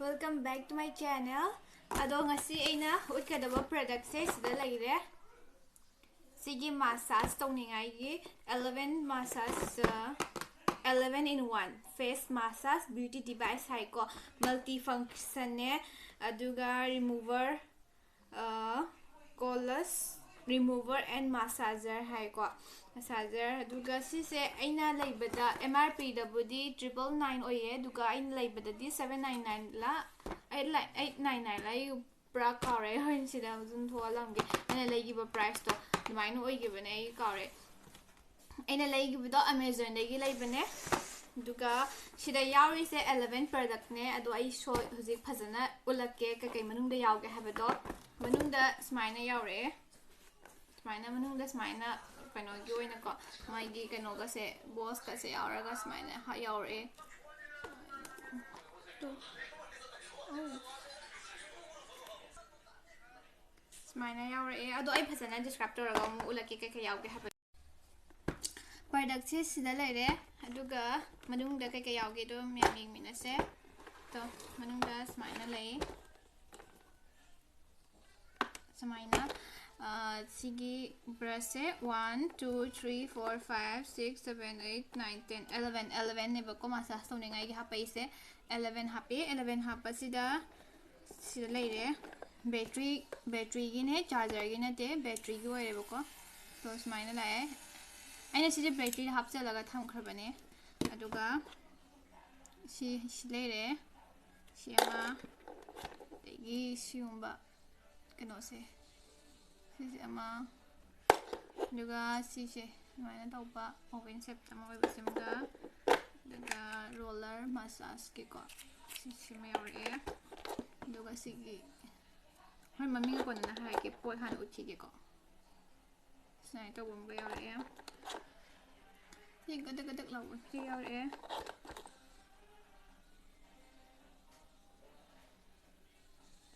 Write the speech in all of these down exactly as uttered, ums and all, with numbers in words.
Welcome back to my channel. ꯑꯗꯣ ꯉꯁꯤ ꯑꯩꯅ ꯎꯠꯀꯗꯕ ꯄ꯭ꯔꯗꯛꯁꯦ ꯁꯤꯗ ꯂꯩꯔꯦ꯫ ꯁꯤꯒꯤ ꯃꯥꯁꯥꯖ ꯇꯧꯅꯤꯡꯉꯥꯏꯒꯤ eleven massage, eleven in one face massage beauty device ꯍꯥꯏꯀꯣ꯫ Multi functionꯅꯦ, ꯑꯗꯨꯒ remover, ꯀꯣꯂꯁ remover and massager ꯍꯥꯏꯀꯣ꯫ Massager, ꯑꯗꯨꯒ ꯁꯤꯁꯦ ꯑꯩꯅ ꯂꯩꯕꯗ M R Pꯗꯕꯨꯗꯤ triple nine ꯑꯣꯏꯌꯦ, ꯑꯗꯨꯒ ꯑꯩꯅ ꯂꯩꯕꯗꯗꯤ seven nine nineꯂ eight nine nineꯂ, ꯑꯩ ꯄꯨꯔꯥ ꯀꯥꯎꯔꯦ꯫ ꯑꯩ ꯍꯣꯔꯦꯟ ꯁꯤꯗ ꯑꯗꯨꯝ ꯊꯣꯛꯍꯜꯂꯝꯒꯦ꯫ ꯑꯩꯅ ꯂꯩꯈꯤꯕ priceꯇꯣ ꯑꯗꯨꯃꯥꯏꯅ ꯑꯣꯏꯈꯤꯕꯅꯦ, ꯑꯩ ꯀꯥꯎꯔꯦ꯫ ꯑꯩꯅ ꯂꯩꯈꯤꯕꯗꯣ Amazonꯗꯒꯤ ꯂꯩꯕꯅꯦ꯫ ꯑꯗꯨꯒ ꯁꯤꯗ ꯌꯥꯎꯔꯤꯁꯦ eleven productꯅꯦ꯫ ꯑꯗꯣ ꯑꯩ ꯁꯣ ꯍꯧꯖꯤꯛ ꯐꯖꯅ ꯎꯠꯂꯛꯀꯦ ꯀꯩꯀꯩ ꯃꯅꯨꯡꯗ ꯌꯥꯎꯒꯦ ꯍꯥꯏꯕꯗꯣ꯫ ꯃꯅꯨꯡꯗ ꯁꯨꯃꯥꯏꯅ ꯌꯥꯎꯔꯛꯑꯦ꯫ ꯁꯨꯃꯥꯏꯅ ꯃꯅꯨꯡꯗ ꯁꯨꯃꯥꯏꯅ ꯀꯩꯅꯣꯒꯤ ꯑꯣꯏꯅꯀꯣ, ꯃꯥꯒꯤ ꯀꯩꯅꯣꯒꯁꯦ, ꯕꯣꯁꯀꯁꯦ ꯌꯥꯎꯔꯒ ꯁꯨꯃꯥꯏꯅ ꯍꯥ-, ꯌꯥꯎꯔꯛꯑꯦ꯫ ꯁꯨꯃꯥꯏꯅ ꯌꯥꯎꯔꯛꯑꯦ꯫ ꯑꯗꯣ ꯑꯩ ꯐꯖꯅ describe ꯇꯧꯔꯒ ꯑꯃꯨꯛ ꯎꯠꯂꯛꯀꯦ ꯀꯩꯀꯩ ꯌꯥꯎꯒꯦ ꯍꯥꯏꯕ꯫ Productꯁꯦ ꯁꯤꯗ ꯂꯩꯔꯦ, ꯑꯗꯨꯒ ꯃꯅꯨꯡꯗ ꯀꯩꯀꯩ ꯌꯥꯎꯒꯦꯗꯣ ꯃꯌꯥꯝ ꯌꯦꯡꯃꯤꯟꯅꯁꯦ꯫ ꯇꯣ, ꯃꯅꯨꯡꯗ ꯁꯨꯃꯥꯏꯅ ꯂꯩ꯫ ꯁꯨꯃꯥꯏꯅ, ꯑ, ꯁꯤꯒꯤ brushꯁꯦ one, two, three, four, five, six, seven, eight, nine, ten, eleven, elevenꯅꯦꯕꯀꯣ massage ꯇꯧꯅꯤꯡꯉꯥꯏꯒꯤ ꯍꯥꯞꯄꯛꯏꯁꯦ꯫ Eleven ꯍꯥꯞꯄꯦ꯫ Eleven ꯍꯥꯞꯄꯁꯤꯗ ꯁꯤꯗ ꯂꯩꯔꯦ꯫ Battery, batteryꯒꯤꯅꯦ, chargerꯒꯤ ꯅꯠꯇꯦ, batteryꯒꯤ ꯑꯣꯏꯔꯦꯕꯀꯣ꯫ ꯇꯣ, ꯁꯨꯃꯥꯏꯅ ꯂꯥꯛꯑꯦ꯫ ꯑꯩꯅ ꯁꯤꯁꯦ batteryꯗ ꯍꯥꯞꯆꯜꯂꯒ ꯊꯝꯈ꯭ꯔꯕꯅꯦ꯫ ꯑꯗꯨꯒ ꯁꯤ, ꯁꯤ ꯂꯩꯔꯦ꯫ ꯁꯤ ꯑꯃ, ꯑꯗꯒꯤ ꯁꯤꯒꯨꯝꯕ ꯀꯩꯅꯣꯁꯦ, ꯁꯤꯁꯦ ꯑꯃ, ꯑꯗꯨꯒ ꯁꯤꯁꯦ ꯁꯨꯃꯥꯏꯅ ꯇꯧꯕ oval shape ꯑꯃ ꯑꯣꯏꯕꯁꯤꯃꯒ, ꯑꯗꯨꯒ roller massageꯀꯤꯀꯣ, ꯁꯤꯁꯤꯃ ꯌꯥꯎꯔꯛꯑꯦ꯫ ꯑꯗꯨꯒ ꯁꯤꯒꯤ, ꯍꯣꯏ, ꯃꯃꯤꯡ ꯀꯣꯟꯅ ꯍꯥꯏꯔꯛꯀꯦ, ꯄꯣꯠ ꯍꯥꯟꯅ ꯎꯠꯈꯤꯒꯦꯀꯣ꯫ ꯁꯨꯃꯥꯏꯅ ꯇꯧꯕ ꯑꯃꯒ ꯌꯥꯎꯔꯛꯑꯦ꯫ ꯁꯤ ꯒꯗꯛ ꯒꯗꯛ ꯂꯥꯎꯕꯁꯤ ꯌꯥꯎꯔꯛꯑꯦ꯫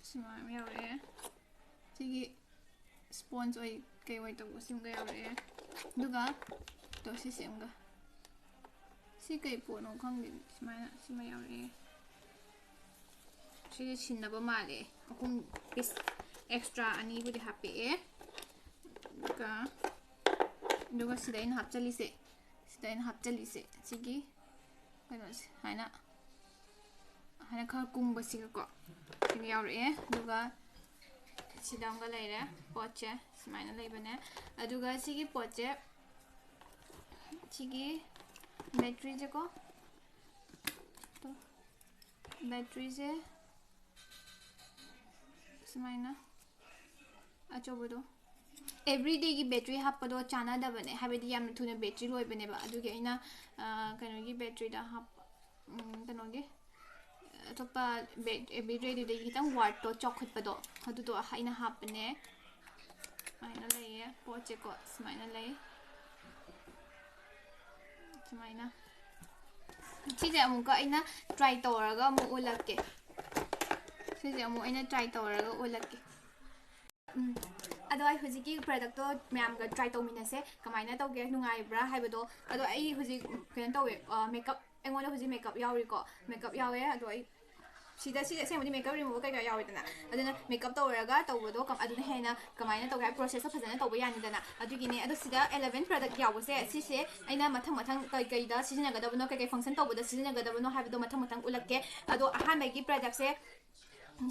ꯁꯨꯃꯥꯏꯅ ꯌꯥꯎꯔꯛꯑꯦ꯫ ꯁꯤꯒꯤ sponge ꯑꯣꯏ ꯀꯩ ꯑꯣꯏ ꯇꯧꯕ ꯁꯤꯃꯒ ꯌꯥꯎꯔꯛꯑꯦ꯫ ꯑꯗꯨꯒ ꯇꯣ, ꯁꯤꯁꯦ ꯑꯃꯒ, ꯁꯤ ꯀꯩ ꯄꯣꯠꯅꯣ ꯈꯪꯗꯦ, ꯁꯨꯃꯥꯏꯅ ꯁꯤꯃ ꯌꯥꯎꯔꯛꯑꯦ꯫ ꯁꯤꯁꯦ ꯁꯤꯟꯅꯕ ꯃꯥꯜꯂꯦ꯫ ꯑꯍꯨꯝ, ꯄꯤꯁ ꯑꯦꯛꯁꯇ꯭ꯔꯥ ꯑꯅꯤꯕꯨꯗꯤ ꯍꯥꯞꯄꯛꯑꯦ꯫ ꯑꯗꯨꯒ, ꯑꯗꯨꯒ ꯁꯤꯗ ꯑꯩꯅ ꯍꯥꯞꯆꯜꯂꯤꯁꯦ, ꯁꯤꯗ ꯑꯩꯅ ꯍꯥꯞꯆꯜꯂꯤꯁꯦ ꯁꯤꯒꯤ ꯀꯩꯅꯣꯁꯦ, ꯍꯥꯏꯅ, ꯍꯥꯏꯅ ꯈꯔ ꯀꯨꯡꯕꯁꯤꯒꯀꯣ, ꯁꯤꯒ ꯌꯥꯎꯔꯛꯑꯦ꯫ ꯑꯗꯨꯒ ꯁꯤꯗ ꯑꯃꯒ ꯂꯩꯔꯦ ꯄꯣꯠꯁꯦ, ꯁꯨꯃꯥꯏꯅ ꯂꯩꯕꯅꯦ꯫ ꯑꯗꯨꯒ ꯁꯤꯒꯤ ꯄꯣꯠꯁꯦ, ꯁꯤꯒꯤ ꯕꯦꯇ꯭ꯔꯤꯁꯦꯀꯣ, ꯕꯦꯇ꯭ꯔꯤꯁꯦ ꯁꯨꯃꯥꯏꯅ ꯑꯆꯧꯕꯗꯣ, ꯑꯦꯕ꯭ꯔꯤꯗꯦꯒꯤ ꯕꯦꯇ꯭ꯔꯤ ꯍꯥꯞꯄꯗꯣ ꯆꯥꯟꯅꯗꯕꯅꯦ, ꯍꯥꯏꯕꯗꯤ ꯌꯥꯝꯅ ꯊꯨꯅ ꯕꯦꯇ꯭ꯔꯤ ꯂꯣꯏꯕꯅꯦꯕ꯫ ꯑꯗꯨꯒꯤ ꯑꯩꯅ, ꯑ, ꯀꯩꯅꯣꯒꯤ ꯕꯦꯇ꯭ꯔꯤꯗ ꯍꯥꯞ, ꯎꯝ, ꯀꯩꯅꯣꯒꯤ, ꯑꯇꯣꯞꯄ ꯕꯦ-, ꯑꯦꯕ꯭ꯔꯤꯗꯦꯗꯨꯗꯒꯤ ꯈꯤꯇꯪ ꯋꯥꯠꯇꯣ ꯆꯥꯎꯈꯠꯄꯗꯣ, ꯑꯗꯨꯗꯣ ꯑꯩꯅ ꯍꯥꯞꯄꯅꯦ꯫ ꯁꯨꯃꯥꯏꯅ ꯂꯩꯌꯦ ꯄꯣꯠꯁꯦꯀꯣ, ꯁꯨꯃꯥꯏꯅ ꯂꯩ꯫ ꯁꯨꯃꯥꯏꯅ꯫ ꯁꯤꯁꯦ ꯑꯃꯨꯛꯀ ꯑꯩꯅ ꯇ꯭ꯔꯥꯏ ꯇꯧꯔꯒ ꯑꯃꯨꯛ ꯎꯠꯂꯛꯀꯦ꯫ ꯁꯤꯁꯦ ꯑꯃꯨꯛ ꯑꯩꯅ ꯇ꯭ꯔꯥꯏ ꯇꯧꯔꯒ ꯎꯠꯂꯛꯀꯦ꯫ ꯎꯝ꯫ ꯑꯗꯣ ꯑꯩ ꯍꯧꯖꯤꯛꯀꯤ ꯄ꯭ꯔꯗꯛꯇꯣ ꯃꯌꯥꯝꯒ ꯇ꯭ꯔꯥꯏ ꯇꯧꯃꯤꯟꯅꯁꯦ, ꯀꯃꯥꯏꯅ ꯇꯧꯒꯦ, ꯅꯨꯡꯉꯥꯏꯕ꯭ꯔꯥ ꯍꯥꯏꯕꯗꯣ꯫ ꯑꯗꯣ ꯑꯩ ꯍꯧꯖꯤꯛ ꯀꯩꯅꯣ ꯇꯧꯋꯦ, ꯑ, ꯃꯦꯀꯞ, ꯑꯩꯉꯣꯟꯗ ꯍꯧꯖꯤꯛ ꯃꯦꯀꯞ ꯌꯥꯎꯔꯤꯀꯣ, ꯃꯦꯀꯞ ꯌꯥꯎꯋꯦ꯫ ꯑꯗꯣ ꯑꯩ ꯁꯤꯗ, ꯁꯤꯁꯦ ꯑꯁꯦꯡꯕꯗꯤ ꯃꯦꯀꯞ ꯔꯤꯃꯨꯚꯔ ꯀꯩꯀꯥ ꯌꯥꯎꯋꯦꯗꯅ, ꯑꯗꯨꯅ ꯃꯦꯀꯞ ꯇꯧꯔꯒ ꯇꯧꯕꯗꯣ ꯀꯝ-, ꯑꯗꯨꯅ ꯍꯦꯟꯅ ꯀꯃꯥꯏꯅ ꯇꯧꯒꯦ ꯍꯥꯏꯕ ꯄ꯭ꯔꯣꯁꯦꯁꯇꯣ ꯐꯖꯅ ꯇꯧꯕ ꯌꯥꯅꯤꯗꯅ꯫ ꯑꯗꯨꯒꯤꯅꯦ꯫ ꯑꯗꯣ ꯁꯤꯗ eleven product ꯌꯥꯎꯕꯁꯦ, ꯁꯤꯁꯦ ꯑꯩꯅ ꯃꯊꯪ ꯃꯊꯪ ꯀꯩ ꯀꯩꯗ ꯁꯤꯖꯤꯟꯅꯒꯗꯕꯅꯣ, ꯀꯩ ꯀꯩ function ꯇꯧꯕꯗ ꯁꯤꯖꯤꯟꯅꯒꯗꯕꯅꯣ ꯍꯥꯏꯕꯗꯣ ꯃꯊꯪ ꯃꯊꯪ ꯎꯠꯂꯛꯀꯦ꯫ ꯑꯗꯣ ꯑꯍꯥꯟꯕꯒꯤ ꯄ꯭ꯔꯗꯛꯁꯦ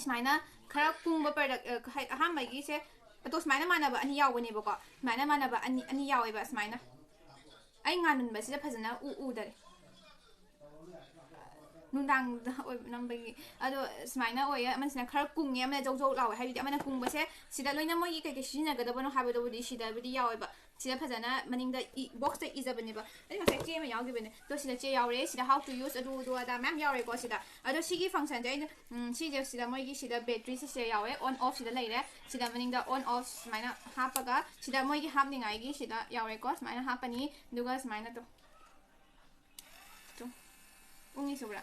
ꯁꯨꯃꯥꯏꯅ ꯈꯔ ꯀꯨꯡꯕ ꯄ꯭ꯔꯗꯛ, ꯑ, ꯍꯥꯏ-, ꯑꯍꯥꯟꯕꯒꯤꯁꯦ, ꯑꯗꯣ ꯁꯨꯃꯥꯏꯅ ꯃꯥꯟꯅꯕ ꯑꯅꯤ ꯌꯥꯎꯕꯅꯦꯕꯀꯣ, ꯁꯨꯃꯥꯏꯅ ꯃꯥꯟꯅꯕ ꯑꯅꯤ, ꯑꯅꯤ ꯌꯥꯎꯋꯦꯕ꯫ ꯁꯨꯃꯥꯏꯅ ꯑꯩ ꯉꯥꯟꯃꯟꯕꯁꯤꯗ ꯐꯖꯅ ꯎ-, ꯎꯗꯔꯦ꯫ ꯅꯨꯡꯗꯥꯡꯗ ꯑꯣꯏꯕ ꯅꯝꯕꯒꯤ꯫ ꯑꯗꯣ ꯁꯨꯃꯥꯏꯅ ꯑꯣꯏꯌꯦ, ꯑꯃꯁꯤꯅ ꯈꯔ ꯀꯨꯡꯉꯦ, ꯑꯃꯅ ꯖꯧ ꯖꯧ ꯂꯥꯎꯋꯦ꯫ ꯍꯥꯏꯕꯗꯤ ꯑꯃꯅ ꯀꯨꯡꯕꯁꯦ ꯁꯤꯗ ꯂꯣꯏꯅ ꯃꯣꯏꯒꯤ ꯀꯩꯀꯩ ꯁꯤꯖꯤꯟꯅꯒꯗꯕꯅꯣ ꯍꯥꯏꯕꯗꯨꯕꯨꯗꯤ ꯁꯤꯗꯕꯨꯗꯤ ꯌꯥꯎꯋꯦꯕ꯫ ꯁꯤꯗ ꯐꯖꯅ ꯃꯅꯤꯡꯗ ꯏ-, ꯕꯣꯛꯁꯇ ꯏꯖꯕꯅꯦꯕ꯫ ꯑꯩ ꯉꯁꯥꯏ ꯆꯦ ꯑꯃ ꯌꯥꯎꯈꯤꯕꯅꯦ꯫ ꯑꯗꯣ ꯁꯤꯗ ꯆꯦ ꯌꯥꯎꯔꯦ, ꯁꯤꯗ how to use ꯑꯗꯨ ꯑꯗꯨ ꯑꯗꯥ ꯃꯌꯥꯝ ꯌꯥꯎꯔꯦꯀꯣ ꯁꯤꯗ꯫ ꯑꯗꯣ ꯁꯤꯒꯤ functionꯁꯦ ꯑꯩꯅ, ꯎꯝ, ꯁꯤꯁꯦ ꯁꯤꯗ ꯃꯣꯏꯒꯤ ꯁꯤꯗ ꯕꯦꯇ꯭ꯔꯤꯁꯦ ꯁꯤꯗ ꯌꯥꯎꯋꯦ, on off ꯁꯤꯗ ꯂꯩꯔꯦ꯫ ꯁꯤꯗ ꯃꯅꯤꯡꯗ on off ꯁꯨꯃꯥꯏꯅ ꯍꯥꯞꯄꯒ ꯁꯤꯗ ꯃꯣꯏꯒꯤ ꯍꯥꯞꯅꯤꯡꯉꯥꯏꯒꯤ ꯁꯤꯗ ꯌꯥꯎꯔꯦꯀꯣ꯫ ꯁꯨꯃꯥꯏꯅ ꯍꯥꯞꯄꯅꯤ꯫ ꯑꯗꯨꯒ ꯁꯨꯃꯥꯏꯅ ꯇꯧ-, ꯇꯨ-, ꯎꯪꯉꯤ ꯁꯨꯕ꯭ꯔꯥ?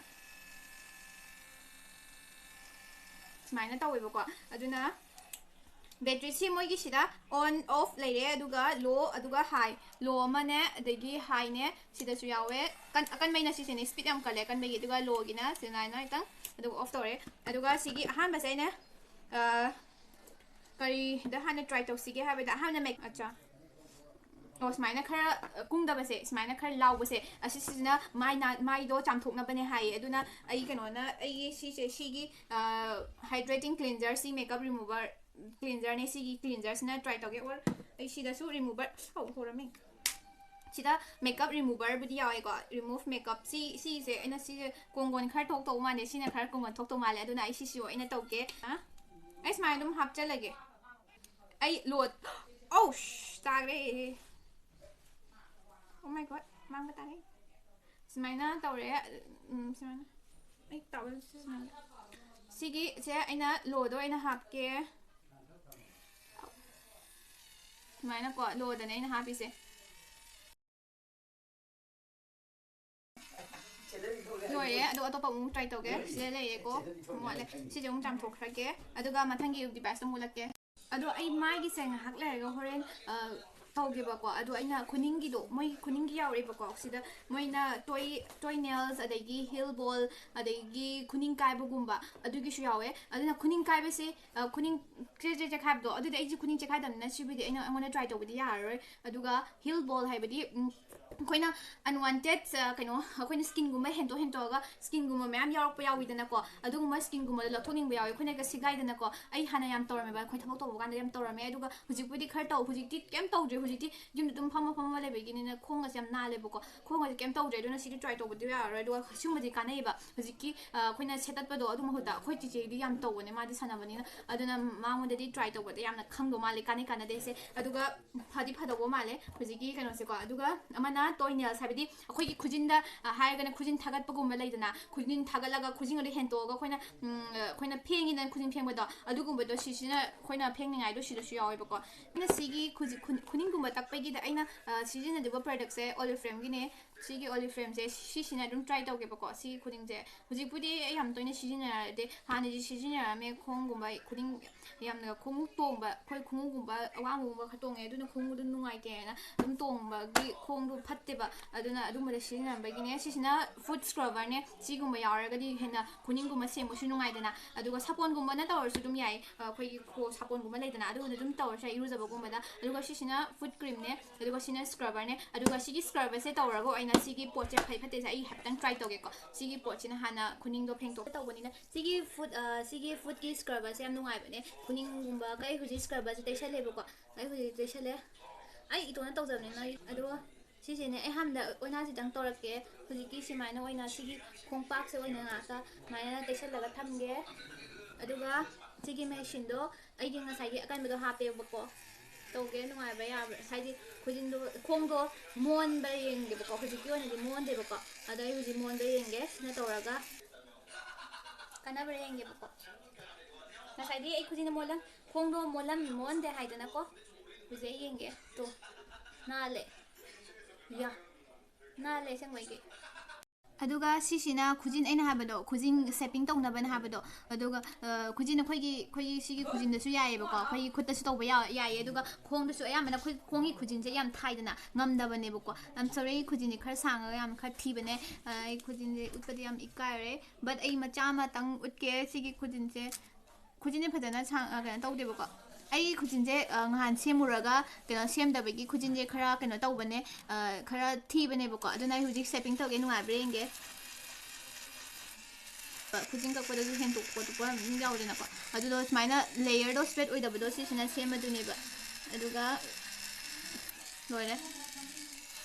ꯁꯨꯃꯥꯏꯅ ꯇꯧꯋꯦꯕꯀꯣ꯫ ꯑꯗꯨꯅ ꯕꯦꯇ꯭ꯔꯤꯁꯤ ꯃꯣꯏꯒꯤꯁꯤꯗ on off ꯂꯩꯔꯦ, ꯑꯗꯨꯒ low, ꯑꯗꯨꯒ high꯫ Low ꯑꯃꯅꯦ, ꯑꯗꯒꯤ highꯅꯦ, ꯁꯤꯗꯁꯨ ꯌꯥꯎꯋꯦ꯫ ꯀꯟ-, ꯑꯀꯟꯕꯩꯅ ꯁꯤꯁꯤꯅꯦ, speed ꯌꯥꯝ ꯀꯜꯂꯦ ꯑꯀꯟꯕꯒꯤ꯫ ꯑꯗꯨꯒ lowꯒꯤꯅ ꯁꯤꯗ ꯍꯥꯏꯅ ꯈꯤꯇꯪ, ꯑꯗꯨꯒ off ꯇꯧꯔꯦ꯫ ꯑꯗꯨꯒ ꯁꯤꯒꯤ ꯑꯍꯥꯟꯕꯁꯦ ꯑꯩꯅ, ꯑ, ꯀꯔꯤꯗ ꯍꯥꯟꯅ try ꯇꯧꯁꯤꯒꯦ ꯍꯥꯏꯕꯗ, ꯑꯍꯥꯟꯕ ꯃꯦꯛ-, ꯑꯠꯆꯥ꯫ ꯑꯣ, ꯁꯨꯃꯥꯏꯅ ꯈꯔ, ꯑ, ꯀꯨꯡꯗꯕꯁꯦ, ꯁꯨꯃꯥꯏꯅ ꯈꯔ ꯂꯥꯎꯕꯁꯦ, ꯑꯁꯤꯁꯤꯅ ꯃꯥꯏ ꯅꯥ-, ꯃꯥꯏꯗꯣ ꯆꯥꯝꯊꯣꯛꯅꯕꯅꯦ ꯍꯥꯏꯌꯦ꯫ ꯑꯗꯨꯅ ꯑꯩ ꯀꯩꯅꯣꯅ, ꯑꯩꯒꯤ ꯁꯤꯁꯦ, ꯁꯤꯒꯤ, ꯑ, hydrating cleanser, ꯁꯤ makeup remover cleanserꯅꯦ, ꯁꯤꯒꯤ cleanserꯁꯤꯅ try ꯇꯧꯒꯦ꯫ Or ꯑꯩ ꯁꯤꯗꯁꯨ remover, ꯑꯧ, ꯍꯧꯔꯝꯃꯦ꯫ ꯁꯤꯗ makeup removerꯕꯨꯗꯤ ꯌꯥꯎꯋꯦꯀꯣ, remove makeup꯫ ꯁꯤ, ꯁꯤꯁꯦ ꯑꯩꯅ ꯁꯤꯁꯦ ꯀꯣꯡꯒꯣꯟ ꯈꯔ ꯊꯣꯛꯇꯧ ꯃꯥꯜꯂꯦ, ꯁꯤꯅ ꯈꯔ ꯀꯣꯡꯒꯣꯟ ꯊꯣꯛꯇꯧ ꯃꯥꯜꯂꯦ, ꯑꯗꯨꯅ ꯑꯩ ꯁꯤꯁꯨ ꯑꯩꯅ ꯇꯧꯒꯦ꯫ ꯑ? ꯑꯩ ꯁꯨꯃꯥꯏꯅ ꯑꯗꯨꯝ ꯍꯥꯞꯆꯜꯂꯒꯦ꯫ ꯑꯩ ꯂꯣꯠ-, ꯑꯧ, ꯁ-, ꯇꯥꯈ꯭ꯔꯦ꯫ Oh my God, ꯃꯥꯡꯕ ꯇꯥꯔꯦ꯫ ꯁꯨꯃꯥꯏꯅ ꯇꯧꯔꯦ꯫ ꯎꯝ, ꯁꯨꯃꯥꯏꯅ꯫ ꯑꯩ towel ꯁꯤꯖꯤꯟꯅꯒꯦ꯫ ꯁꯤꯒꯤꯁꯦ ꯑꯩꯅ ꯂꯣꯗꯣ ꯑꯣꯏꯅ ꯍꯥꯞꯀꯦ꯫ ꯁꯨꯃꯥꯏꯅꯀꯣ, ꯂꯣꯗꯅꯦ ꯑꯩꯅ ꯍꯥꯞꯄꯤꯁꯦ꯫ ꯂꯣꯏꯔꯦ, ꯑꯗꯣ ꯑꯇꯣꯞꯄ ꯑꯃꯨꯛ try ꯇꯧꯒꯦ꯫ ꯁꯤꯗ ꯂꯩꯔꯦꯀꯣ, ꯃꯣꯠꯂꯦ꯫ ꯁꯤꯁꯦ ꯑꯃꯨꯛ ꯆꯥꯝꯊꯣꯛꯈ꯭ꯔꯒꯦ, ꯑꯗꯨꯒ ꯃꯊꯪꯒꯤ deviceꯇ ꯑꯃꯨꯛ ꯎꯠꯂꯛꯀꯦ꯫ ꯑꯗꯣ ꯑꯩ ꯃꯥꯏꯒꯤꯁꯦ ꯉꯥꯏꯍꯥꯛ ꯂꯩꯔꯒ ꯍꯣꯔꯦꯟ, ꯑ, ꯇꯧꯒꯦꯕꯀꯣ꯫ ꯑꯗꯣ ꯑꯩꯅ ꯈꯨꯅꯤꯡꯒꯤꯗꯣ, ꯃꯣꯏ ꯈꯨꯅꯤꯡꯒꯤ ꯌꯥꯎꯔꯛꯑꯦꯕꯀꯣ꯫ ꯁꯤꯗ ꯃꯣꯏꯅ toy, toy nails, ꯑꯗꯒꯤ heel ball, ꯑꯗꯒꯤ ꯈꯨꯅꯤꯡ ꯀꯥꯏꯕꯒꯨꯝꯕ, ꯑꯗꯨꯒꯤꯁꯨ ꯌꯥꯎꯋꯦ꯫ ꯑꯗꯨꯅ ꯈꯨꯅꯤꯡ ꯀꯥꯏꯕꯁꯦ, ꯑ, ꯈꯨꯅꯤꯡ ꯆꯦ ꯆꯦ ꯆꯦꯈꯥꯏꯕꯗꯣ, ꯑꯗꯨꯗꯤ ꯑꯩꯁꯦ ꯈꯨꯅꯤꯡ ꯆꯦꯈꯥꯏꯗꯕꯅꯤꯅ ꯁꯤꯕꯨꯗꯤ ꯑꯩꯅ, ꯑꯩꯉꯣꯟꯗ try ꯇꯧꯕꯗꯤ ꯌꯥꯔꯔꯣꯏ꯫ ꯑꯗꯨꯒ heel ball ꯍꯥꯏꯕꯗꯤ, ꯎꯝ, ꯑꯩꯈꯣꯏꯅ unwanted, ꯑ, ꯀꯩꯅꯣ, ꯑꯩꯈꯣꯏꯅ skinꯒꯨꯝꯕ ꯍꯦꯟꯗꯣꯛ ꯍꯦꯟꯗꯣꯛꯑꯒ skinꯒꯨꯝꯕ ꯃꯌꯥꯝ ꯌꯥꯎꯔꯛꯄ ꯌꯥꯎꯋꯤꯗꯅꯀꯣ, ꯑꯗꯨꯒꯨꯝꯕ skinꯒꯨꯝꯕꯗꯣ ꯂꯧꯊꯣꯛꯅꯤꯡꯕ ꯌꯥꯎꯋꯤ꯫ ꯑꯩꯈꯣꯏꯅꯒ ꯁꯦꯒꯥꯏꯗꯅꯀꯣ, ꯑꯩ ꯍꯥꯟꯅ ꯌꯥꯝ ꯇꯧꯔꯝꯃꯦꯕ, ꯑꯩꯈꯣꯏ ꯊꯕꯛ ꯇꯧꯕ ꯀꯥꯟꯗ ꯌꯥꯝ ꯇꯧꯔꯝꯃꯦ꯫ ꯑꯗꯨꯒ ꯍꯧꯖꯤꯛꯄꯨꯗꯤ ꯈꯔ ꯇꯧ, ꯍꯧꯖꯤꯛꯇꯤ ꯀꯩꯝ ꯇꯧꯗ꯭ꯔꯦ꯫ ꯍꯧꯖꯤꯛꯇꯤ ꯌꯨꯝꯗ ꯑꯗꯨꯝ ꯐꯝꯃ ꯐꯝꯃ ꯂꯩꯕꯒꯤꯅꯤꯅ ꯈꯣꯡꯒꯁꯦ ꯌꯥꯝ ꯅꯥꯜꯂꯦꯕꯀꯣ, ꯈꯣꯡꯒꯁꯦ ꯀꯩꯝ ꯇꯧꯗ꯭ꯔꯦ꯫ ꯑꯗꯨꯅ ꯁꯤꯗꯤ try ꯇꯧꯕꯗꯤ ꯌꯥꯔꯔꯣꯏ꯫ ꯑꯗꯨꯒ ꯁꯤꯒꯨꯝꯕꯗꯤ ꯀꯥꯟꯅꯩꯌꯦꯕ꯫ ꯍꯧꯖꯤꯛꯀꯤ, ꯑ, ꯑꯩꯈꯣꯏꯅ ꯁꯦꯠꯇꯠꯄꯗꯣ ꯑꯗꯨ ꯃꯍꯨꯠꯇ, ꯑꯩꯈꯣꯏ ꯆꯤꯆꯦꯗꯤ ꯌꯥꯝ ꯇꯧꯕꯅꯦ, ꯃꯥꯗꯤ ꯁꯥꯟꯅꯕꯅꯤꯅ꯫ ꯑꯗꯨꯅ ꯃꯉꯣꯟꯗꯗꯤ try ꯇꯧꯕꯗ ꯌꯥꯝꯅ ꯈꯪꯗꯧ ꯃꯥꯜꯂꯦ, ꯀꯥꯟꯅꯩ ꯀꯥꯟꯅꯗꯦꯁꯦ꯫ ꯑꯗꯨꯒ ꯐꯗꯤ ꯐꯗꯧꯕ ꯃꯥꯜꯂꯦ ꯍꯧꯖꯤꯛꯀꯤ ꯀꯩꯅꯣꯁꯦꯀꯣ꯫ ꯑꯗꯨꯒ ꯑꯃꯅ toy nails, ꯍꯥꯏꯕꯗꯤ ꯑꯩꯈꯣꯏꯒꯤ ꯈꯨꯖꯤꯟꯗ, ꯑ, ꯍꯥꯏꯔꯒꯅ ꯈꯨꯖꯤꯟ ꯊꯥꯒꯠꯄꯒꯨꯝꯕ ꯂꯩꯗꯅ, ꯈꯨꯖꯤꯟ ꯊꯥꯒꯠꯂꯒ ꯈꯨꯖꯤꯟꯒꯗꯣ ꯍꯦꯟꯇꯣꯛꯑꯒ ꯑꯩꯈꯣꯏꯅ, ꯎꯝ, ꯑꯩꯈꯣꯏꯅ ꯐꯦꯡꯉꯤꯗꯅ ꯈꯨꯖꯤꯟ ꯐꯦꯡꯕꯗꯣ, ꯑꯗꯨꯒꯨꯝꯕꯗꯣ ꯁꯤꯁꯤꯅ ꯑꯩꯈꯣꯏꯅ ꯐꯦꯡꯅꯤꯡꯉꯥꯏꯗꯣ ꯁꯤꯗꯁꯨ ꯌꯥꯎꯋꯦꯕꯀꯣ꯫ ꯑꯩꯅ ꯁꯤꯒꯤ ꯈꯨꯖꯤ-, ꯈꯨ-, ꯈꯨꯅꯤꯡꯒꯨꯝꯕ ꯇꯛꯄꯒꯤꯗ ꯑꯩꯅ, ꯑ, ꯁꯤꯖꯤꯟꯅꯗꯣꯏꯕ productꯁꯦ Oriflameꯒꯤꯅꯦ꯫ ꯁꯤꯒꯤ Oriflame ꯁꯦ ꯁꯤꯁꯤꯅ ꯑꯗꯨꯝ try ꯇꯧꯒꯦꯕꯀꯣ꯫ ꯁꯤꯒꯤ ꯈꯨꯗꯤꯡꯁꯦ ꯍꯧꯖꯤꯛꯄꯨꯗꯤ ꯑꯩ ꯌꯥꯝ ꯇꯣꯏꯅ ꯁꯤꯖꯤꯟꯅꯔꯗꯦ, ꯍꯥꯟꯅꯗꯤ ꯁꯤꯖꯤꯟꯅꯔꯝꯃꯦ꯫ ꯈꯣꯡꯒꯨꯝꯕ, ꯈꯨꯗꯤꯡ, ꯌꯥꯝꯅ ꯈꯣꯡꯎꯞ ꯇꯣꯡꯕ, ꯑꯩꯈꯣꯏ ꯈꯣꯡꯎꯞꯒꯨꯝꯕ ꯑꯋꯥꯡꯕꯒꯨꯝꯕ ꯈꯔ ꯇꯣꯡꯉꯦ, ꯑꯗꯨꯅ ꯈꯣꯡꯎꯞꯗꯨ ꯅꯨꯡꯉꯥꯏꯇꯦꯅ ꯑꯗꯨꯝ ꯇꯣꯡꯕꯒꯤ ꯈꯣꯡꯗꯣ ꯐꯠꯇꯦꯕ, ꯑꯗꯨꯅ ꯑꯗꯨꯝꯕꯗ ꯁꯤꯖꯤꯟꯅꯕꯒꯤꯅꯦ꯫ ꯁꯤꯁꯤꯅ foot scrubber ꯅꯦ꯫ ꯁꯤꯒꯨꯝꯕ ꯌꯥꯎꯔꯒꯗꯤ ꯍꯦꯟꯅ ꯈꯨꯅꯤꯡꯒꯨꯝꯕ ꯁꯦꯡꯕꯁꯨ ꯅꯨꯡꯉꯥꯏꯗꯅ꯫ ꯑꯗꯨꯒ ꯁꯥꯄꯣꯟꯒꯨꯝꯕꯅ ꯇꯧꯔꯁꯨ ꯑꯗꯨꯝ ꯌꯥꯏ, ꯑꯩꯈꯣꯏꯒꯤ ꯈꯣ-, ꯁꯥꯄꯣꯟꯒꯨꯝꯕ ꯂꯩꯗꯅ, ꯑꯗꯨꯒꯨꯝꯕ ꯑꯗꯨꯝ ꯇꯧꯔꯁꯨ ꯌꯥꯏ ꯏꯔꯨꯖꯕꯒꯨꯝꯕꯗ꯫ ꯑꯗꯨꯒ ꯁꯤꯁꯤꯅ foot cream ꯅꯦ, ꯑꯗꯨꯒ ꯁꯤꯅ scrubber ꯅꯦ꯫ ꯑꯗꯨꯒ ꯁꯤꯒꯤ scrubber ꯁꯦ ꯇꯧꯔꯒ ꯑꯣꯏꯅ ꯁꯤꯒꯤ ꯄꯣꯠꯁꯦ ꯐꯩ ꯐꯠꯇꯦꯁꯦ ꯑꯩ ꯍꯥꯏꯐꯦꯠꯇꯪ try ꯇꯧꯒꯦꯀꯣ꯫ ꯁꯤꯒꯤ ꯄꯣꯠꯁꯤꯅ ꯍꯥꯟꯅ ꯈꯨꯅꯤꯡꯗꯣ ꯐꯦꯡꯗꯣꯛ ꯇꯧꯕꯅꯤꯅ꯫ ꯁꯤꯒꯤ foot, ꯑ, ꯁꯤꯒꯤ foot ꯀꯤ scrubber ꯁꯦ ꯌꯥꯝ ꯅꯨꯡꯉꯥꯏꯕꯅꯦ꯫ ꯈꯨꯅꯤꯡꯒꯨꯝꯕ ꯀꯩ ꯍꯧꯖꯤꯛ scrubber ꯁꯦ ꯇꯩꯁꯜꯂꯦꯕꯀꯣ꯫ ꯑꯩ ꯍꯧꯖꯤꯛ ꯇꯩꯁꯜꯂꯦ꯫ ꯑꯩ ꯏꯇꯣꯝꯅ ꯇꯧꯖꯕꯅꯤꯅ꯫ ꯑꯗꯣ ꯁꯤꯁꯤꯅꯦ ꯑꯩ ꯍꯥꯟꯅ ꯑꯣꯏꯅꯥꯁꯤꯗꯪ ꯇꯧꯔꯛꯀꯦ꯫ ꯍꯧꯖꯤꯛꯀꯤ ꯁꯨꯃꯥꯏꯅ ꯑꯣꯏꯅ ꯁꯤꯒꯤ ꯈꯣꯡꯄꯥꯛꯁꯦ ꯑꯣꯏꯅ ꯉꯥꯛꯇ ꯁꯨꯃꯥꯏꯅ ꯇꯩꯁꯜꯂꯒ ꯊꯝꯒꯦ꯫ ꯑꯗꯨꯒ ꯁꯤꯒꯤ machine ꯗꯣ ꯑꯩꯒꯤ ꯉꯁꯥꯏꯒꯤ ꯑꯀꯟꯕꯗꯣ ꯍꯥꯞꯄꯦꯕꯀꯣ꯫ ꯇꯧꯒꯦ ꯅꯨꯡꯉꯥꯏꯕ꯭ꯔꯥ ꯌꯥꯕ꯭ꯔꯥ? ꯍꯥꯏꯗꯤ ꯈꯨꯖꯤꯟꯗꯣ, ꯈꯣꯡꯗꯣ ꯃꯣꯟꯕ꯭ꯔꯥ ꯌꯦꯡꯒꯦꯕꯀꯣ꯫ ꯍꯧꯖꯤꯛꯀꯤ ꯑꯣꯏꯅꯗꯤ ꯃꯣꯟꯗꯦꯕꯀꯣ꯫ ꯑꯗꯣ ꯑꯩ ꯍꯧꯖꯤꯛ ꯃꯣꯟꯕ꯭ꯔꯥ ꯌꯦꯡꯒꯦ꯫ ꯁꯤꯅ ꯇꯧꯔꯒ ꯀꯥꯟꯅꯕ꯭ꯔꯥ ꯌꯦꯡꯒꯦꯕꯀꯣ꯫ ꯉꯁꯥꯏꯗꯤ ꯑꯩ ꯈꯨꯖꯤꯟꯗꯣ ꯃꯣꯜꯂꯝ-, ꯈꯣꯡꯗꯣ ꯃꯣꯜꯂꯝ-, ꯃꯣꯟꯗꯦ ꯍꯥꯏꯗꯅꯀꯣ꯫ ꯍꯧꯖꯤꯛ ꯑꯩ ꯌꯦꯡꯒꯦ꯫ ꯇꯣ꯫ ꯅꯥꯜꯂꯦ꯫ ꯌꯥ꯫ ꯅꯥꯜꯂꯦ ꯑꯁꯦꯡꯕꯩꯗꯤ꯫ ꯑꯗꯨꯒ ꯁꯤꯁꯤꯅ ꯈꯨꯖꯤꯟ, ꯑꯩꯅ ꯍꯥꯏꯕꯗꯣ, ꯈꯨꯖꯤꯟ shaping ꯇꯧꯅꯕꯅ ꯍꯥꯏꯕꯗꯣ꯫ ꯑꯗꯨꯒ, ꯑ, ꯈꯨꯖꯤꯟ ꯑꯩꯈꯣꯏꯒꯤ, ꯑꯩꯈꯣꯏꯒꯤ ꯁꯤꯒꯤ ꯈꯨꯖꯤꯟꯗꯁꯨ ꯌꯥꯏꯌꯦꯕꯀꯣ, ꯑꯩꯈꯣꯏꯒꯤ ꯈꯨꯠꯇꯁꯨ ꯇꯧꯕ ꯌꯥ-, ꯌꯥꯏꯌꯦ꯫ ꯑꯗꯨꯒ ꯈꯣꯡꯗꯁꯨ ꯑꯌꯥꯝꯕꯅ ꯑꯩꯈꯣꯏ ꯈꯣꯡꯒꯤ ꯈꯨꯖꯤꯟꯁꯦ ꯌꯥꯝ ꯊꯥꯏꯗꯅ, ꯉꯝꯗꯕꯅꯦꯕꯀꯣ꯫ I'm sorry, ꯑꯩ ꯈꯨꯖꯤꯟꯁꯦ ꯈꯔ ꯁꯥꯡꯉꯒ ꯌꯥꯝ ꯈꯔ ꯊꯤꯕꯅꯦ꯫ ꯑ, ꯑꯩ ꯈꯨꯖꯤꯟꯁꯦ ꯎꯠꯄꯗꯤ ꯌꯥꯝ ꯏꯀꯥꯏꯔꯦ꯫ But ꯑꯩ ꯃꯆꯥ ꯑꯃꯇꯪ ꯎꯠꯀꯦ꯫ ꯁꯤꯒꯤ ꯈꯨꯖꯤꯟꯁꯦ, ꯈꯨꯖꯤꯟꯁꯦ ꯐꯖꯅ ꯁꯥꯡ-, ꯑ, ꯀꯩꯅꯣ ꯇꯧꯗꯦꯕꯀꯣ꯫ ꯑꯩꯒꯤ ꯈꯨꯖꯤꯟꯁꯦ, ꯑ, ꯅꯍꯥꯟ ꯁꯦꯝꯃꯨꯔꯒ ꯀꯩꯅꯣ ꯁꯦꯝꯗꯕꯒꯤ ꯈꯨꯖꯤꯟꯁꯦ ꯈꯔ ꯀꯩꯅꯣ ꯇꯧꯕꯅꯦ, ꯑ, ꯈꯔ ꯊꯤꯕꯅꯦꯕꯀꯣ꯫ ꯑꯗꯨꯅ ꯑꯩ ꯍꯧꯖꯤꯛ shaping ꯇꯧꯒꯦ, ꯅꯨꯡꯉꯥꯏꯕ꯭ꯔꯥ ꯌꯦꯡꯒꯦ꯫ ꯈꯨꯖꯤꯟ ꯀꯛꯄꯗꯁꯨ ꯍꯦꯟꯗꯣꯛ ꯈꯣꯠꯇꯣꯛꯄ ꯑꯗꯨꯝ ꯌꯥꯎꯗꯅꯀꯣ꯫ ꯑꯗꯨꯗꯣ ꯁꯨꯃꯥꯏꯅ layer ꯗꯣ straight ꯑꯣꯏꯗꯕꯗꯣ ꯁꯤꯁꯤꯅ ꯁꯦꯝꯃꯗꯣꯏꯅꯦꯕ꯫ ꯑꯗꯨꯒ ꯂꯣꯏꯔꯦ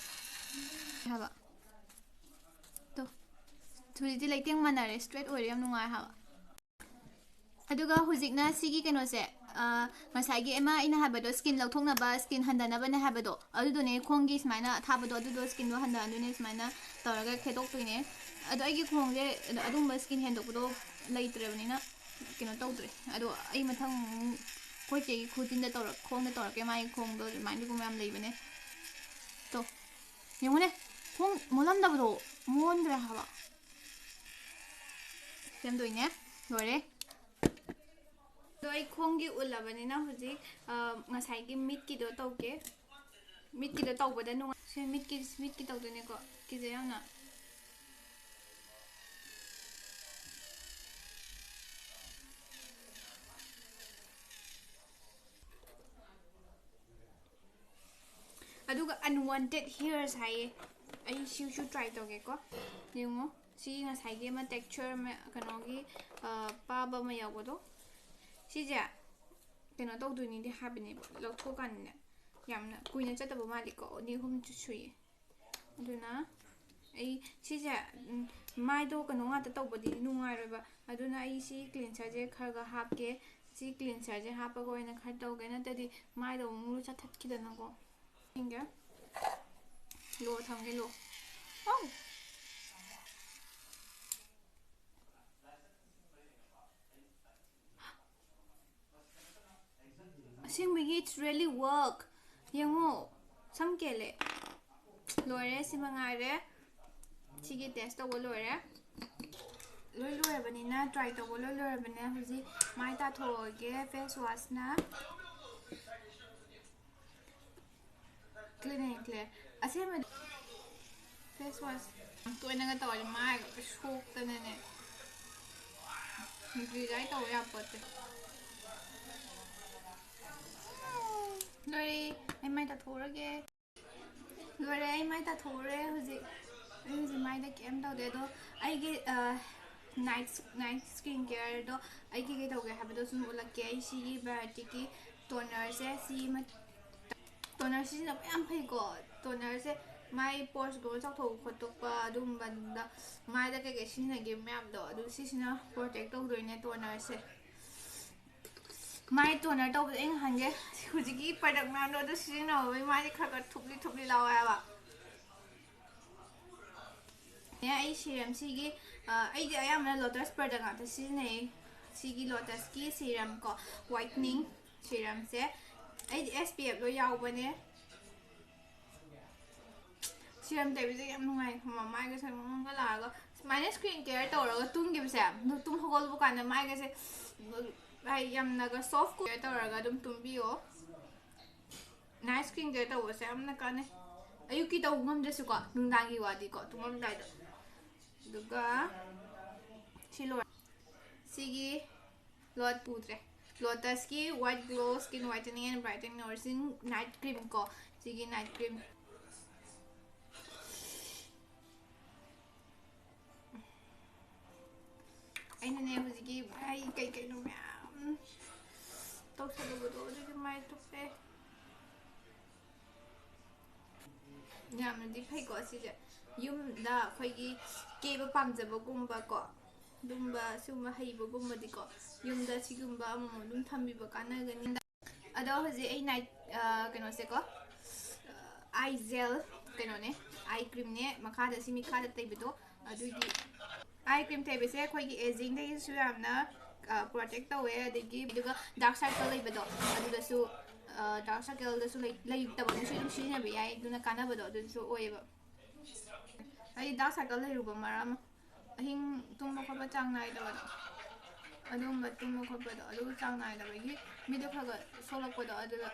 ꯍꯥꯏꯕ꯫ ꯇꯣ꯫ ꯍꯧꯖꯤꯛꯇꯤ ꯂꯩꯇꯦꯡ ꯃꯥꯟꯅꯔꯦ, straight ꯑꯣꯏꯔꯦ, ꯌꯥꯝ ꯅꯨꯡꯉꯥꯏ ꯍꯥꯏꯕ꯫ ꯑꯗꯨꯒ ꯍꯧꯖꯤꯛꯅ ꯁꯤꯒꯤ ꯀꯩꯅꯣꯁꯦ, ꯑ, ꯉꯁꯥꯏꯒꯤ ꯑꯃ ꯑꯩꯅ ꯍꯥꯏꯕꯗꯣ, skin ꯂꯧꯊꯣꯛꯅꯕ, skin ꯍꯟꯊꯅꯕꯅꯦ ꯍꯥꯏꯕꯗꯣ, ꯑꯗꯨꯗꯨꯅꯦ ꯈꯣꯡꯒꯤ ꯁꯨꯃꯥꯏꯅ ꯑꯊꯥꯕꯗꯣ, ꯑꯗꯨꯗꯣ skin ꯗꯣ ꯍꯟꯊꯍꯟꯗꯣꯏꯅꯦ, ꯁꯨꯃꯥꯏꯅ ꯇꯧꯔꯒ ꯈꯦꯠꯇꯣꯛꯇꯣꯏꯅꯦ꯫ ꯑꯗꯣ ꯑꯩꯒꯤ ꯈꯣꯡꯁꯦ ꯑꯗꯨꯝꯕ skin ꯍꯦꯟꯗꯣꯛꯄꯗꯣ ꯂꯩꯇ꯭ꯔꯕꯅꯤꯅ ꯀꯩꯅꯣ ꯇꯧꯗ꯭ꯔꯦ꯫ ꯑꯗꯣ ꯑꯩ ꯃꯊꯪ ꯑꯩꯈꯣꯏ ꯆꯦꯒꯤ ꯈꯨꯖꯤꯟꯗ ꯇꯧꯔꯛ-, ꯈꯣꯡꯗ ꯇꯧꯔꯛꯀꯦ, ꯃꯥꯒꯤ ꯈꯣꯡꯗꯣ ꯑꯗꯨꯃꯥꯏꯅꯒꯨꯝꯕ ꯌꯥꯝ ꯂꯩꯕꯅꯦ꯫ ꯇꯣ, ꯌꯦꯡꯉꯨꯅꯦ꯫ ꯈꯣꯡ ꯃꯣꯜꯂꯝꯗꯕꯗꯣ ꯃꯣꯟꯈ꯭ꯔꯦ ꯍꯥꯏꯕ꯫ ꯁꯦꯝꯗꯣꯏꯅꯦ꯫ ꯂꯣꯏꯔꯦ꯫ ꯑꯗꯣ ꯑꯩ ꯈꯣꯡꯒꯤ ꯎꯠꯂꯕꯅꯤꯅ ꯍꯧꯖꯤꯛ, ꯑ, ꯉꯁꯥꯏꯒꯤ ꯃꯤꯠꯀꯤꯗꯣ ꯇꯧꯒꯦ꯫ ꯃꯤꯠꯀꯤꯗꯣ ꯇꯧꯕꯗ ꯅꯨꯡꯉꯥꯏ꯫ ꯁꯤ ꯃꯤꯠꯀꯤ, ꯃꯤꯠꯀꯤ ꯇꯧꯗꯣꯏꯅꯦꯀꯣ꯫ ꯀꯤꯖꯩ ꯌꯥꯝꯅ꯫ ꯑꯗꯨꯒ unwanted hairs ꯍꯥꯏꯌꯦ꯫ ꯑꯩ ꯁꯤꯁꯨ try ꯇꯧꯒꯦꯀꯣ꯫ ꯌꯦꯡꯉꯣ꯫ ꯁꯤ ꯉꯁꯥꯏꯒꯤ ꯑꯃ texture ꯑꯃ, ꯀꯩꯅꯣꯒꯤ, ꯑ, ꯄꯥꯕ ꯑꯃ ꯌꯥꯎꯕꯗꯣ꯫ ꯁꯤꯁꯦ ꯀꯩꯅꯣ ꯇꯧꯗꯣꯏꯅꯤꯗꯤ ꯍꯥꯏꯕꯅꯦꯕ, ꯂꯧꯊꯣꯛꯀꯥꯟꯗꯅꯦ ꯌꯥꯝꯅ ꯀꯨꯏꯅ ꯆꯠꯇꯕ ꯃꯥꯜꯂꯤꯀꯣ, ꯅꯤ ꯑꯍꯨꯝ ꯁꯨꯏꯌꯦ꯫ ꯑꯗꯨꯅ ꯑꯩ ꯁꯤꯁꯦ, ꯎꯝ, ꯃꯥꯏꯗꯣ ꯀꯩꯅꯣ ꯉꯥꯛꯇ ꯇꯧꯕꯗꯤ ꯅꯨꯡꯉꯥꯏꯔꯣꯏꯕ꯫ ꯑꯗꯨꯅ ꯑꯩ ꯁꯤ cleanserꯁꯦ ꯈꯔ ꯈꯔ ꯍꯥꯞꯀꯦ꯫ ꯁꯤ cleanserꯁꯦ ꯍꯥꯞꯄꯒ ꯑꯣꯏꯅ ꯈꯔ ꯇꯧꯒꯦ, ꯅꯠꯇ꯭ꯔꯗꯤ ꯃꯥꯏꯗꯣ ꯑꯃꯨꯛ ꯂꯣꯏ ꯆꯥꯊꯠꯈꯤꯗꯅꯀꯣ꯫ ꯌꯦꯡꯒꯦ꯫ Low ꯊꯝꯒꯦ, low꯫ ꯑꯧ! ꯑꯁꯦꯡꯕꯒꯤ it's really work꯫ ꯌꯦꯡꯉꯣ, ꯁꯝ ꯀꯦꯜꯂꯦ꯫ ꯂꯣꯏꯔꯦ, ꯁꯤ ꯃꯉꯥꯏꯔꯦ꯫ ꯁꯤꯒꯤ test ꯇꯧꯕ ꯂꯣꯏꯔꯦ꯫ ꯂꯣꯏ ꯂꯣꯏꯔꯕꯅꯤꯅ, try ꯇꯧꯕ ꯂꯣꯏ ꯂꯣꯏꯔꯕꯅꯤꯅ, ꯍꯧꯖꯤꯛ ꯃꯥꯏ ꯇꯥꯊꯣꯛꯑꯒꯦ face washꯅ꯫ Clean and clear꯫ ꯑꯁꯦꯡꯕꯗꯤ face wash ꯌꯥꯝ ꯇꯣꯏꯅꯒ ꯇꯧꯔꯗꯤ ꯃꯥꯏꯒ ꯂꯣꯏ ꯁꯣꯛꯇꯅꯅꯦ꯫ Negligible ꯇꯧꯕ ꯌꯥꯄꯣꯠꯇꯦ꯫ ꯂꯣꯏꯔꯦ, ꯑꯩ ꯃꯥꯏ ꯇꯥꯊꯣꯛꯎꯔꯒꯦ꯫ ꯂꯣꯏꯔꯦ, ꯑꯩ ꯃꯥꯏ ꯇꯥꯊꯣꯛꯎꯔꯦ ꯍꯧꯖꯤꯛ꯫ ꯑꯩ ꯍꯧꯖꯤꯛ ꯃꯥꯏꯗ ꯀꯩꯝ ꯇꯧꯗꯦ꯫ ꯑꯗꯣ ꯑꯩꯒꯤ, ꯑ, night, night skin careꯗꯣ ꯑꯩ ꯀꯩꯀꯩ ꯇꯧꯒꯦ ꯍꯥꯏꯕꯗꯣ ꯁꯨꯝ ꯎꯠꯂꯛꯀꯦ꯫ ꯑꯩ ꯁꯤꯒꯤ Bioticꯀꯤ tonerꯁꯦ, ꯁꯤ ꯑꯃ, toner ꯁꯤꯖꯤꯟꯅꯕ ꯌꯥꯝ ꯐꯩꯀꯣ꯫ Tonerꯁꯦ ꯃꯥꯏ poresꯀꯨꯝꯕ ꯆꯥꯎꯊꯣꯛꯄ ꯈꯣꯠꯇꯣꯛꯄ ꯑꯗꯨꯒꯨꯝꯕꯗ ꯃꯥꯏꯗ ꯀꯩꯀꯩ ꯁꯤꯖꯤꯟꯅꯒꯦ ꯃꯌꯥꯝꯗꯣ, ꯑꯗꯨ ꯁꯤꯁꯤꯅ protect ꯇꯧꯗꯣꯏꯅꯦ tonerꯁꯦ꯫ ꯃꯥꯏ toner ꯇꯧꯕꯗ ꯑꯩ ꯅꯍꯥꯟꯒꯩ ꯍꯧꯖꯤꯛꯀꯤ product ꯃꯌꯥꯝꯗꯣ ꯑꯗꯨ ꯁꯤꯖꯤꯟꯅꯕꯩ ꯃꯥꯏꯁꯦ ꯈꯔ ꯈꯔ ꯊꯨꯞꯂꯤ ꯊꯨꯞꯂꯤ ꯂꯥꯎꯋꯦ ꯍꯥꯏꯕ꯫ ꯑꯦ, ꯑꯩ serumꯁꯤꯒꯤ, ꯑ, ꯑꯩꯗꯤ ꯑꯌꯥꯝꯕꯅ Lotus product ꯉꯥꯛꯇ ꯁꯤꯖꯤꯟꯅꯩ꯫ ꯁꯤꯒꯤ Lotusꯀꯤ serum ꯀꯣ, whitening serumꯁꯦ꯫ ꯑꯩꯗꯤ S P F ꯂꯣꯏ ꯌꯥꯎꯕꯅꯦ꯫ Serum ꯇꯩꯕꯁꯦ ꯌꯥꯝ ꯅꯨꯡꯉꯥꯏ, ꯈꯪꯕ꯭ꯔꯥ? ꯃꯥꯏꯒꯁꯦ ꯃꯣꯟꯒ ꯂꯥꯛꯑꯒ ꯁꯨꯃꯥꯏꯅ screen care ꯇꯧꯔꯒ ꯇꯨꯝꯈꯤꯕꯁꯦ, ꯇꯨꯝ ꯍꯧꯒꯠꯂꯛꯄ ꯀꯥꯟꯗ ꯃꯥꯏꯒꯁꯦ ꯍꯥꯏꯗꯤ ꯌꯥꯝꯅꯒ soft care ꯇꯧꯔꯒ ꯑꯗꯨꯝ ꯇꯨꯝꯕꯤꯌꯣ꯫ Night screen care ꯇꯧꯕꯁꯦ ꯌꯥꯝꯅ ꯀꯥꯟꯅꯩ꯫ ꯑꯌꯨꯛꯀꯤ ꯇꯧꯕ ꯉꯝꯗ꯭ꯔꯁꯨꯀꯣ, ꯅꯨꯡꯗꯥꯡꯒꯤ ꯋꯥꯗꯤꯀꯣ, ꯇꯨꯝꯃꯝꯗꯥꯏꯗ꯫ ꯑꯗꯨꯒ ꯁꯤ ꯂꯣꯏꯔꯦ꯫ ꯁꯤꯒꯤ ꯂꯣꯠ ꯄꯨꯗ꯭ꯔꯦ꯫ Lotus ꯀꯤ White Glow Skin Whitening and Brightening Nourishing Night Cream ꯀꯣ꯫ ꯁꯤꯒꯤ night cream꯫ ꯑꯩꯅꯅꯦ ꯍꯧꯖꯤꯛꯀꯤ ꯑꯩ ꯀꯩ ꯀꯩꯅꯣ ꯃꯌꯥꯝ ꯇꯧꯁꯜꯂꯨꯕꯗꯣ ꯑꯗꯨꯒꯤ ꯃꯥꯏ ꯊꯣꯛꯄꯦ꯫ ꯌꯥꯝꯅꯗꯤ ꯐꯩꯀꯣ ꯁꯤꯁꯦ꯫ ꯌꯨꯝꯗ ꯑꯩꯈꯣꯏꯒꯤ ꯀꯦꯕ ꯄꯥꯝꯖꯕꯒꯨꯝꯕꯀꯣ, ꯑꯗꯨꯝꯕ ꯁꯤꯒꯨꯝꯕ ꯍꯩꯕꯒꯨꯝꯕꯗꯤꯀꯣ, ꯌꯨꯝꯗ ꯁꯤꯒꯨꯝꯕ ꯑꯃꯃꯝ ꯑꯗꯨꯝ ꯊꯝꯕꯤꯕ ꯀꯥꯟꯅꯒꯅꯤ꯫ ꯑꯗꯣ ꯍꯧꯖꯤꯛ ꯑꯩ night, ꯑ, ꯀꯩꯅꯣꯁꯦꯀꯣ, ꯑ, eye gel ꯀꯩꯅꯣꯅꯦ, eye cream ꯅꯦ, ꯃꯈꯥꯗ ꯁꯤ ꯃꯤꯈꯥꯗ ꯇꯩꯕꯗꯣ, ꯑꯗꯨꯒꯤ eye cream ꯇꯩꯕꯁꯦ ꯑꯩꯈꯣꯏꯒꯤ aging ꯗꯒꯤꯁꯨ ꯌꯥꯝꯅ, ꯑ, protect ꯇꯧꯋꯦ, ꯑꯗꯒꯤ ꯑꯗꯨꯒ dark circle ꯂꯩꯕꯗꯣ ꯑꯗꯨꯗꯁꯨ, ꯑ, dark circle ꯗꯁꯨ ꯂꯩ-, ꯂꯩꯇꯕ ꯃꯤꯁꯨ ꯑꯗꯨꯝ ꯁꯤꯖꯤꯟꯅꯕ ꯌꯥꯏ, ꯑꯗꯨꯅ ꯀꯥꯟꯅꯕꯗꯣ ꯑꯗꯨꯁꯨ ꯑꯣꯏꯌꯦꯕ꯫ ꯑꯩ dark circle ꯂꯩꯔꯨꯕ ꯃꯔꯝ ꯑꯃ ꯑꯍꯤꯡ ꯇꯨꯝꯕ ꯈꯣꯠꯄ ꯆꯥꯡ ꯅꯥꯏꯗꯕꯗꯣ, ꯑꯗꯨꯒꯨꯝꯕ ꯇꯨꯝꯕ ꯈꯣꯠꯄꯗꯣ, ꯑꯗꯨ ꯆꯥꯡ ꯅꯥꯏꯗꯕꯒꯤ ꯃꯤꯠꯇꯣ ꯈꯔ ꯈꯔ ꯁꯣꯛꯂꯛꯄꯗꯣ, ꯑꯗꯨꯗ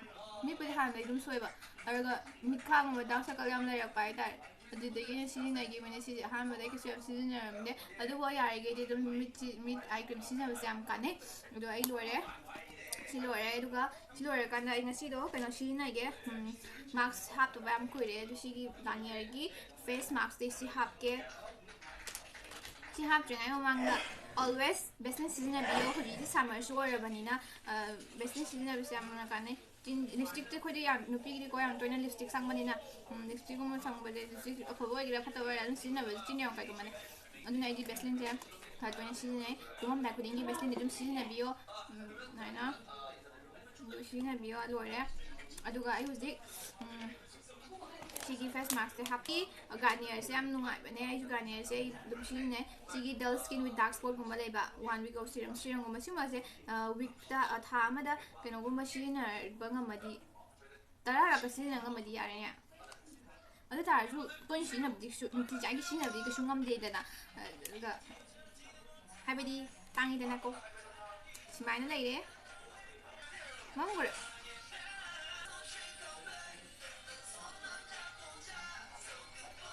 ꯃꯤꯠꯄꯨꯗꯤ ꯍꯥꯟꯅꯗꯩ ꯑꯗꯨꯝ ꯁꯣꯛꯑꯦꯕ, ꯑꯗꯨꯒ ꯃꯤꯠ ꯈꯥꯡꯕ dark circle ꯌꯥꯝ ꯂꯩꯔꯛꯄ ꯍꯥꯏꯇꯥꯔꯦ꯫ ꯑꯗꯨꯗꯒꯤ ꯑꯩꯅ ꯁꯤꯖꯤꯟꯅꯈꯤꯕꯅꯦ꯫ ꯁꯤꯁꯦ ꯑꯍꯥꯟꯕꯗ ꯑꯩ ꯀꯩꯁꯨ ꯌꯥꯝ ꯁꯤꯖꯤꯟꯅꯔꯝꯗꯦ, ꯑꯗꯨꯕꯨ ꯌꯥꯔꯤꯈꯩꯗꯤ ꯑꯗꯨꯝ ꯃꯤꯠꯁꯤ, ꯃꯤꯠ eye cream ꯁꯤꯖꯤꯟꯅꯕꯁꯦ ꯌꯥꯝ ꯀꯥꯟꯅꯩ꯫ ꯑꯗꯣ ꯑꯩ ꯂꯣꯏꯔꯦ, ꯁꯤ ꯂꯣꯏꯔꯦ꯫ ꯑꯗꯨꯒ ꯁꯤ ꯂꯣꯏꯔꯀꯥꯟꯗ ꯑꯩ ꯉꯁꯤꯗꯣ ꯀꯩꯅꯣ ꯁꯤꯖꯤꯟꯅꯒꯦ, ꯎꯝ, mask ꯍꯥꯞꯇꯕ ꯌꯥꯝ ꯀꯨꯏꯔꯦ꯫ ꯑꯗꯨ ꯁꯤꯒꯤ Garnier ꯒꯤ face mask ꯁꯦ ꯁꯤ ꯍꯥꯞꯀꯦ꯫ ꯁꯤ ꯍꯥꯞꯇ꯭ꯔꯤꯉꯩ ꯃꯃꯥꯡꯗ always Vaseline ꯁꯤꯖꯤꯟꯅꯕꯤꯌꯣ꯫ ꯍꯧꯖꯤꯛꯇꯤ summer ꯁꯨ ꯑꯣꯏꯔꯕꯅꯤꯅ, ꯑ, Vaseline ꯁꯤꯖꯤꯟꯅꯕꯁꯦ ꯌꯥꯝꯅ ꯀꯥꯟꯅꯩ꯫ ꯆꯤꯟ, lipstick ꯁꯦ ꯑꯩꯈꯣꯏꯗꯤ ꯌꯥꯝ, ꯅꯨꯄꯤꯒꯤꯗꯤꯀꯣ ꯌꯥꯝ ꯇꯣꯏꯅ lipstick ꯁꯪꯕꯅꯤꯅ, ꯎꯝ, lipstick ꯀꯨꯝꯕ ꯁꯪꯕꯁꯦ, lipstick ꯑꯐꯕ ꯑꯣꯏꯒꯦꯔꯥ ꯐꯠꯇꯕ ꯑꯣꯏꯒꯦꯔꯥ ꯑꯗꯨꯝ ꯁꯤꯖꯤꯟꯅꯕꯁꯦ ꯆꯤꯟ ꯌꯥꯝ ꯀꯥꯏꯒꯟꯕꯅꯦ꯫ ꯑꯗꯨꯅ ꯑꯩꯗꯤ Vaseline ꯁꯦ ꯈꯔ ꯇꯣꯏꯅ ꯁꯤꯖꯤꯟꯅꯩ꯫ ꯇꯨꯝꯃꯝꯗꯥꯏ ꯈꯨꯗꯤꯡꯒꯤ Vaseline ꯗꯤ ꯑꯗꯨꯝ ꯁꯤꯖꯤꯟꯅꯕꯤꯌꯣ꯫ ꯎꯝ, ꯑꯗꯨꯃꯥꯏꯅ ꯑꯗꯨ ꯁꯤꯖꯤꯟꯅꯕꯤꯌꯣ꯫ ꯂꯣꯏꯔꯦ꯫ ꯑꯗꯨꯒ ꯑꯩ ꯍꯧꯖꯤꯛ, ꯎꯝ, ꯁꯤꯒꯤ face mask ꯁꯦ ꯍꯥꯞꯄꯤ꯫ Garnier ꯁꯦ ꯌꯥꯝ ꯅꯨꯡꯉꯥꯏꯕꯅꯦ, ꯑꯩꯁꯨ Garnier ꯁꯦ ꯑꯩ ꯑꯗꯨꯝ ꯁꯤꯖꯤꯟꯅꯩ꯫ ꯁꯤꯒꯤ dull skin with dark spot ꯀꯨꯝꯕ ꯂꯩꯕ, one week of serum, serum ꯒꯨꯝꯕ ꯁꯤꯒꯨꯝꯕꯁꯦ, ꯑ, week ꯇ, ꯑ, ꯊꯥ ꯑꯃꯗ ꯀꯩꯅꯣꯒꯨꯝꯕ ꯁꯤꯖꯤꯟꯅꯕ ꯉꯝꯃꯗꯤ, ꯇꯔꯥꯔꯛꯀ ꯁꯤꯖꯤꯟꯅ ꯉꯝꯃꯗꯤ ꯌꯥꯔꯦꯅꯦ꯫ ꯑꯗꯨ ꯇꯥꯔꯁꯨ ꯇꯣꯏꯅ ꯁꯤꯖꯤꯟꯅꯕꯗꯤ ꯀꯩꯁꯨ, ꯅꯨꯡꯇꯤꯖꯥꯏꯒꯤ ꯁꯤꯖꯤꯟꯅꯕꯗꯤ ꯀꯩꯁꯨ ꯉꯝꯗꯦꯗꯅ꯫ ꯑꯗꯨꯒ ꯍꯥꯏꯕꯗꯤ ꯇꯥꯡꯉꯤꯗꯅꯀꯣ꯫ ꯁꯨꯃꯥꯏꯅ ꯂꯩꯔꯦ꯫ ꯃꯝꯈ꯭ꯔꯦ꯫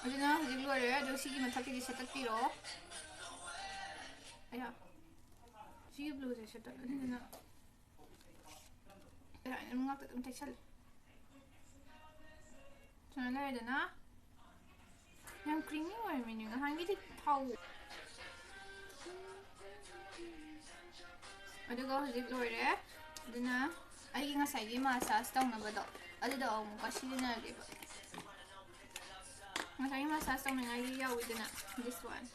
ꯑꯗꯨꯅ ꯍꯧꯖꯤꯛ ꯂꯣꯏꯔꯦ꯫ ꯑꯗꯣ ꯁꯤꯒꯤ ꯃꯊꯛꯀꯤꯗꯤ ꯁꯦꯠꯇꯠꯄꯤꯔꯣ꯫ ꯑꯌꯥ꯫ ꯁꯤꯒꯤ ꯕ꯭ꯂꯨꯁꯦ ꯁꯦꯠꯇꯠꯂꯅꯤꯗꯅ꯫ ꯑꯗꯨꯃꯥꯏꯅ ꯑꯗꯨꯝ ꯉꯥꯛꯇ ꯑꯗꯨꯝ ꯇꯩꯁꯜꯂꯦ꯫ ꯁꯨꯃꯥꯏꯅ ꯂꯩꯔꯦꯗꯅ꯫ ꯌꯥꯝ creamy ꯑꯣꯏꯔꯝꯃꯤꯅꯦ ꯉꯍꯥꯟꯒꯤꯗꯤ ꯊꯥꯎ꯫ ꯑꯗꯨꯒ ꯍꯧꯖꯤꯛ ꯂꯣꯏꯔꯦ꯫ ꯑꯗꯨꯅ ꯑꯩꯒꯤ ꯉꯁꯥꯏꯒꯤ massage ꯇꯧꯅꯕꯗꯣ, ꯑꯗꯨꯗꯣ ꯑꯃꯨꯛꯀ ꯁꯤꯖꯤꯟꯅꯔꯒꯦꯕ꯫ ꯉꯁꯥꯏꯒꯤ massage ꯇꯧꯅꯤꯡꯉꯥꯏꯒꯤ ꯌꯥꯎꯋꯤꯗꯅ, this one꯫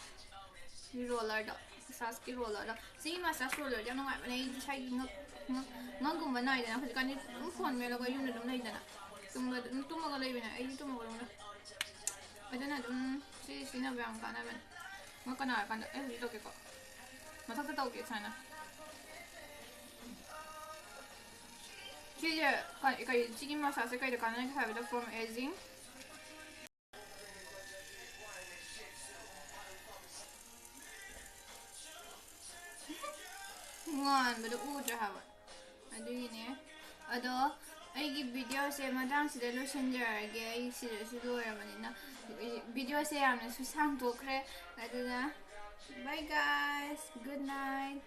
ꯁꯤ rollerꯗꯣ, massageꯀꯤ rollerꯗꯣ꯫ ꯁꯤꯒꯤ massage rollerꯁꯦ ꯌꯥꯝ ꯅꯨꯡꯉꯥꯏꯕꯅꯦ꯫ ꯑꯩ ꯏꯁꯥꯒꯤ ꯉꯛ, ꯉꯛ, ꯉꯛꯒꯨꯝꯕ ꯅꯥꯏꯗꯅ, ꯍꯧꯖꯤꯛꯀꯥꯟꯗꯤ ꯑꯗꯨꯝ phone ꯃꯦꯠꯂꯒ ꯌꯨꯝꯗ ꯑꯗꯨꯝ ꯂꯩꯗꯅ꯫ ꯇꯨꯝꯕ, ꯑꯗꯨꯝ ꯇꯨꯝꯃꯒ ꯂꯩꯕꯅꯦ꯫ ꯑꯩꯗꯤ ꯇꯨꯝꯃꯒ ꯑꯗꯨꯝ ꯂꯩ꯫ ꯑꯗꯨꯅ ꯑꯗꯨꯝ ꯁꯤ ꯁꯤꯖꯤꯟꯅꯕ ꯌꯥꯝ ꯀꯥꯟꯅꯕꯅꯦ꯫ ꯉꯛꯀ ꯅꯥꯔꯀꯥꯟꯗ꯫ ꯑꯩ ꯍꯧꯖꯤꯛ ꯇꯧꯒꯦꯀꯣ꯫ ꯃꯊꯛꯇ ꯇꯧꯒꯦ ꯁꯨꯃꯥꯏꯅ꯫ ꯁꯤꯁꯦ ꯀ-, ꯀꯔꯤ, ꯁꯤꯒꯤ massageꯁꯦ ꯀꯩꯗ ꯀꯥꯟꯅꯒꯦ ꯍꯥꯏꯕꯗ, from aging꯫ ꯉꯥꯟꯕꯗꯣ ꯎꯗ꯭ꯔꯦ ꯍꯥꯏꯕ꯫ ꯑꯗꯨꯒꯤꯅꯦ꯫ ꯑꯗꯣ ꯑꯩꯒꯤ videoꯁꯦ ꯃꯇꯥꯡꯁꯤꯗ ꯂꯣꯏꯁꯤꯟꯖꯔꯒꯦ꯫ ꯑꯩ ꯁꯤꯗꯁꯨ ꯂꯣꯏꯔꯕꯅꯤꯅ, videoꯁꯦ ꯌꯥꯝꯅꯁꯨ ꯁꯥꯡꯗꯣꯛꯈ꯭ꯔꯦ꯫ ꯑꯗꯨꯅ bye guys, good night꯫